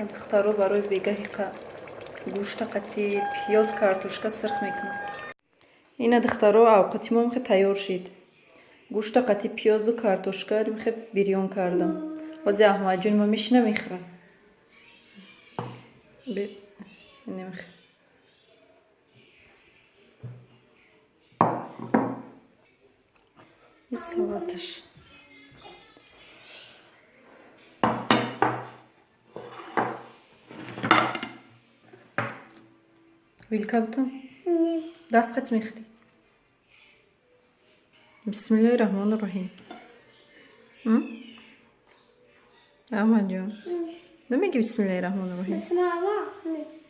Духтаро, барои бегаҳи гӯшта қати пиёз, картошка сирх мекунам. Ина, духтаро, авқоти мо мехе тайёр шид. Гӯшта қати пиёзу картошка мехе бирён кардам. Ҳози Аҳмадҷон ма мешина, мехӯрад. Немехе. И салаташ. Вилка бутам? Не. Даст қати мехӯрӣ. Бисмиллоҳи раҳмони раҳим. Аҳмадҷон, намеги бисмиллоҳи раҳмони раҳим?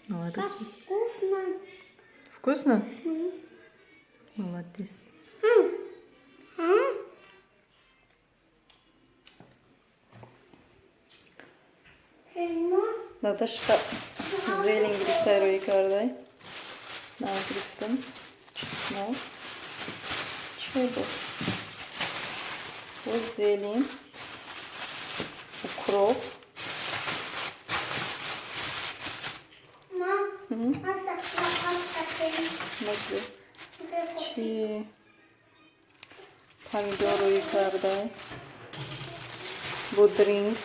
Молодец. Как вкусно. Вкусно? Молодец. М? Сильно? Дадашка зелень гирифта, рӯй кардай. Нав гирифтам. Чеснок. Чой буд? Боз зелень. Укроп. Мам, М? это лопатка. Маззе. Чи помидор рӯй кардай. Будринг.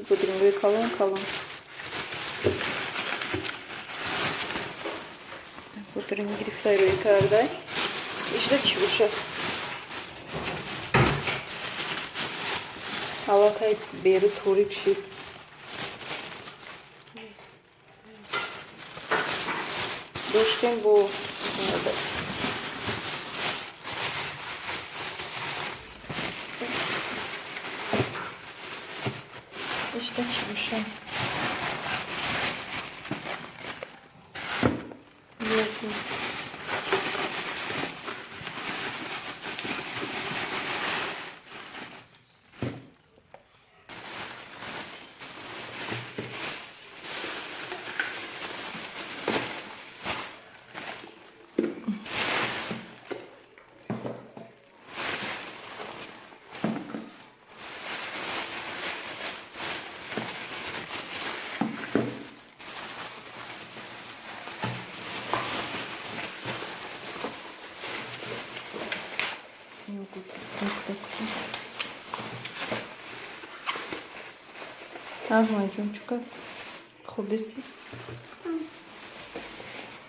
Будрингои калон калон. Будринг гирифта, рӯй кардай. Ишда чӣ боша? Аллакай беру торик шид. Доштем бо ишда чӣ боша? Йогурт. Йогурт. Так, так. Аҳмадҷон, чӣ кард? Хубеси?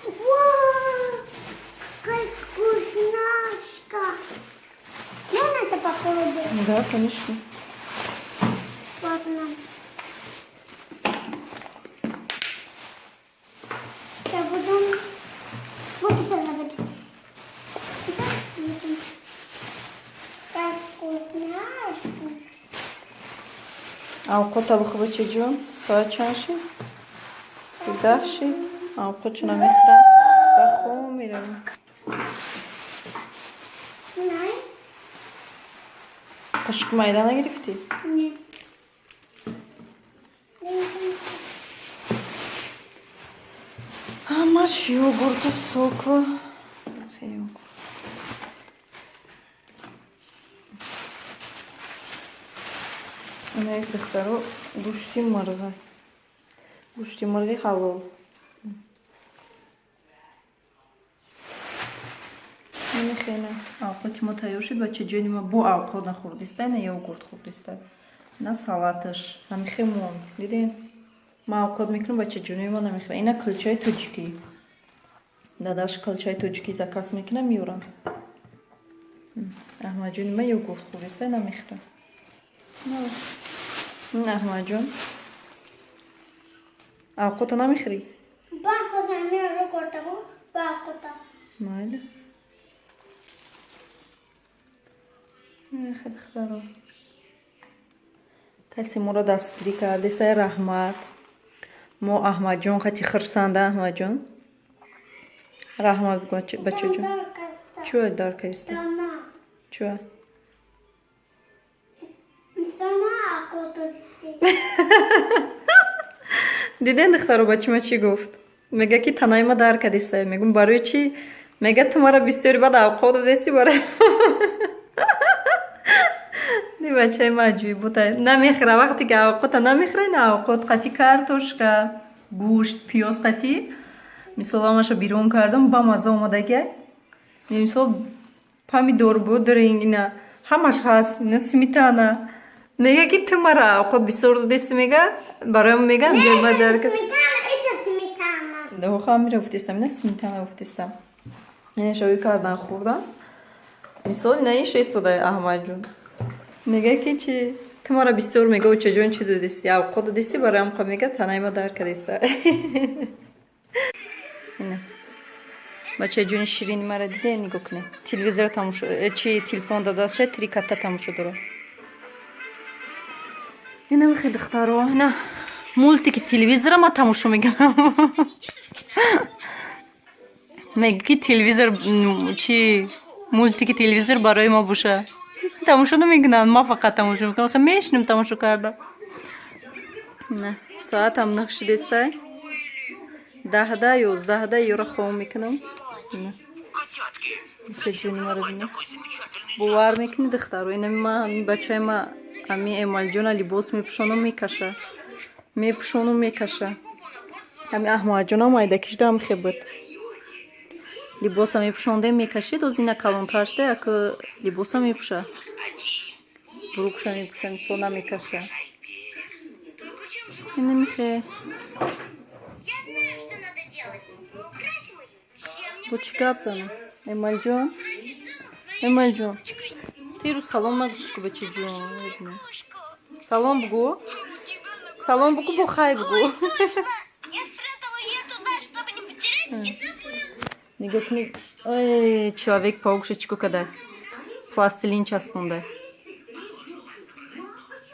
Вау, какая вкусняшка. Можно это попробовать? Да, конечно. Ладно. Я буду вот это заводить. Это Какая вкусняшка. Авқота бихӯ, бачаҷон. Соат чанд шид? 10 шид. Авқотчо намехӯрам. Ба хоб меравам. Най? Қошуқи майда нагирифтӣ? Нет. Ҳамаш йогурту, соку. Йогурт. Ина, духтаро, гӯшти мурға. Гӯшти мурғи ҳалол. Хеле авқоти мо тайёр шуд. Бачаҷони ма бо авқот нахӯрдиста, ина йогурт хӯрдиста. Ина салаташ. Ҳамихе мон. Дидем? Ман авқот мекунам, бачаҷонои ма намехӯрам. Ина кулчаи тоҷикӣ. Дадаш кулчаи тоҷикӣ заказ мекунам, меёрам. Аҳмадҷони ма йогурт хӯрдиста, намехӯрам. Аҳмадҷон, авқото намехӯрӣ? Майли. Духтаро, касе моро дастгирӣ кардеса, раҳмат. Мо Аҳмадҷон қати хирсанда. Аҳмадҷон, раҳмат, бачаҷон. Чӯ дар каиста? Чӯ? Диден, духтаро, бачима чӣ гуфт? Мега, ки танаи ма дар кадиста. Мегум, барои чӣ? Мега, ту мара бисёри баъд авқот додеси барои. Ни бачаи ма аҷоиб буда, намехӯра. Вақте ки авқота намехӯра, ина авқот қати картошка, гӯшт, пиёз қати, мисол, ҳамаша бирон кардам, ба маза омадагия. Мисол, помидор, бодринг, ина ҳамаш ҳаст, ина сметана. Мега, ки ту мара авқот бисёр додеси, мега, бароям, мега. Сметана, это сметана. Хамира гуфтестам, ина сметана гуфтестам, ина шоӣ кардан, хӯрдан. Мисол, ина ин шестода. Аҳмадҷон мега, ки чи ту мара бисёр, мега, очаҷон, чи додеси, авқот додеси, бароям қа, мега, танаи ма дар кардеса. Ина бачаҷони ширини мара диде, нигоҳ кунед, телевизора тамошо, чи, телефон дадастша, Три кота тамошо дора. Ина михе, духтаро, ина мультики телевизора ма тамошо мекунам. Мега, ки телевизор, чи, мультики телевизор барои мо боша, тамошо намекунам, ма фақат тамошо мекунам. Хе мешинем тамошо карда. На соатам 9 шудесай, 10-да, 11-да ёра хом мекунам. Бачаҷони маро бинед, бовар мекунӣ, духтаро, инами ма, бачаи ма, ами Эмалҷона либос мепӯшону мекаша, мепӯшону мекаша. Ами Аҳмадҷонам айдакишдаам хе буд, либоса мепӯшондем, мекашид. Оз ина калонтар шуда, як либоса мепӯша, брюк ша мепӯша, мисол, намекаша. Ина михе. Я знаю, что надо делать. Мы украсим ее чем-нибудь. Бо чӣ гап занам? Эмалҷон, Эмалҷон, ту ирӯз салом нагуфтӣ ку, бачаҷон. Салом бугӯ, салом бугӯ, бо хай бугӯ. Я спрятала ее туда, чтобы не потерять, и забыла. Нигоҳ кунед, ой, человек паук ша чико када, пластилин часпонда.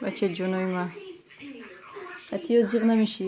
Бачаҷонои ма, қатиё зиғ намешӣ.